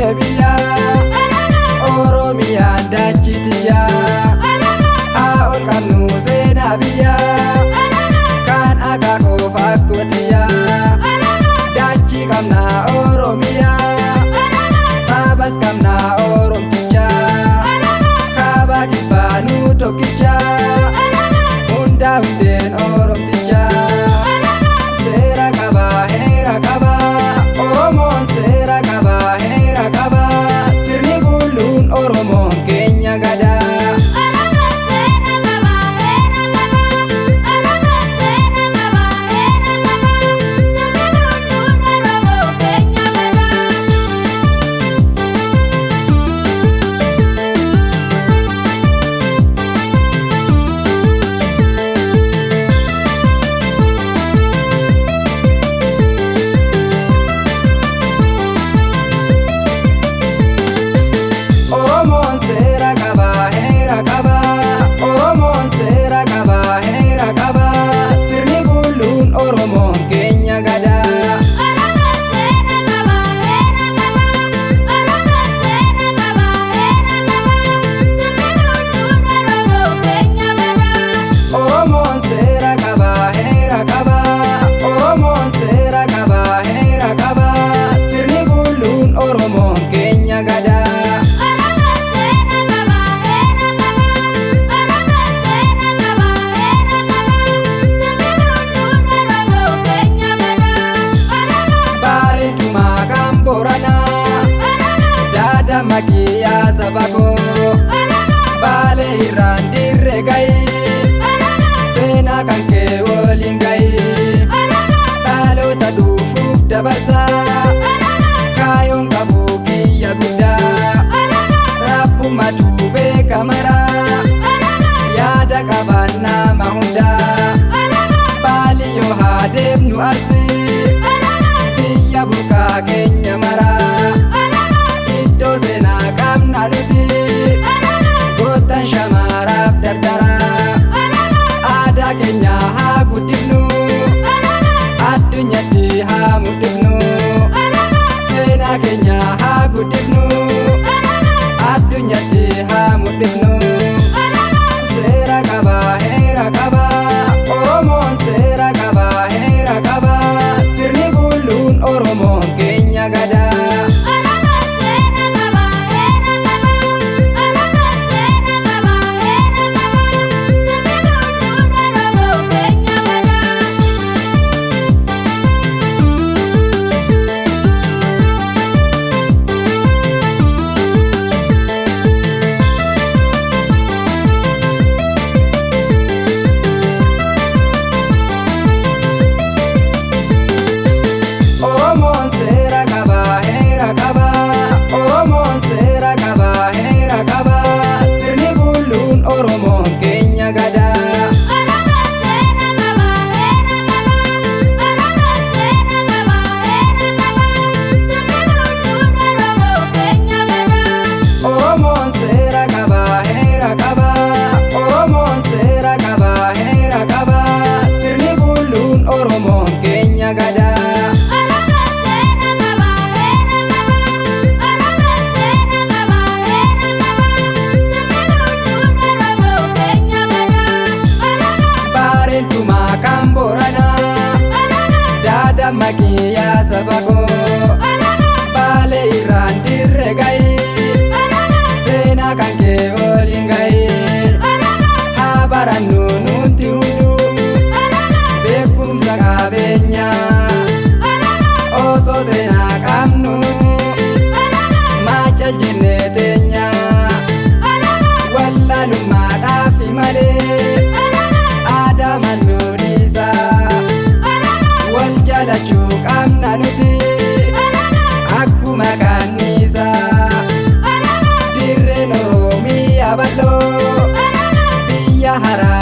Finfinnee biyya Oromiyaan dachitiyya haa ol qabnu seenaa biyya kan akaakuu fakkootiyya dachii qabna Oromiyaa sabas qabna Oromticha kaaba kibbaa nu tokkicha hunda hundeen Oromticha seera qaba heera qaba Oromoon seera qaba heera qaba sirni bulluun Oromoon keenya gadaa. Oromoon seera qaba heera qaba Oromoon seera qaba heera qaba sirni bulluun Oromoo keenya gadaa. Oromoon seera qaba heera qaba Oromoon seera qaba heera qaba sirni bulluun Oromoon keenya gadaa. Oromoon seera qaba heera qaba Oromoon seera qaba heera qaba sirni bulluun Oromoo keenya gadaa. Oromoon seera qaba heera qaba Oromoon seera qaba heera qaba sirni bulluun Oromoon keenya gadaa. Oromoon seera qaba heera qaba Oromoon seera qaba heera qaba sirni bulluun Oromoo keenya gadaa. Oromoon Bareedumaa kan Booranaa Oromoon daada makiyyaa saba koo Oromoon Baalee irraan dirree gahi Oromoon seenaa kan kee waliin gahi Oromoon dhaloota dhufuuf dabarsaa Oromoon kaayoon qabu kiyya guddaa Oromoon rabbumatu beekamaraa Oromoon yaada qaban nama hundaa Oromoon baaliyyoo haa deemnu arsii Oromoon biyya burqaa keenya maraa Oromoon iddoo seenaa qabna nuti Oromoon gootan shamaraaf dardaraa Oromoon aadaa keenya haa guddifnu Oromoon addunyatti haa mul'ifnu Oromoon seenaa keenya haa guddifnu Oromoon addunyatti haa mul'ifnu Oromoon seera qaba heera qaba Oromoon seera qaba heera qaba sirni bulluun Oromoon keenya gadaa. Oromoon seera qaba heera qaba Oromoon seera qaba heera qaba sirni bulluun Oromoo keenya gadaa. Oromoon seera qaba heera qaba Oromoon seera qaba heera qaba sirni bulluun Oromoon keenya gadaa. Oromoon seera qaba heera qaba Oromoon seera qaba heera qaba sirni bulluun Oromoo keenya gadaa. Oromoon seera qaba heera qaba Oromoon seera qaba heera qaba sirni bulluun Oromoon keenya gadaa. Oromoon seera qaba heera qaba Oromoon seera qaba heera qaba sirni bulluun Oromoo keenya gadaa. Oromoon Baareentumaa kan Booranaa Oromoon daada makiyyaa saba koo Oromoon Baalee irraan dirree gahi Oromoon seenaa kan kee waliin gahi Oromoon haa barannu nuti hunduu Oromoon beekumsa qabeenyaa Oromoon osoo seenaa qabnu Oromoon maacal jennee teenya Oromoon wallaalummaadhaaf malee Oromoon aadaa mannuu dhiisa Oromoon wal jaalachuu qabna nuti Oromoon akkuma kanniisa Oromoon dirreen Oromiyaa bal'oo Oromoon biyya hara.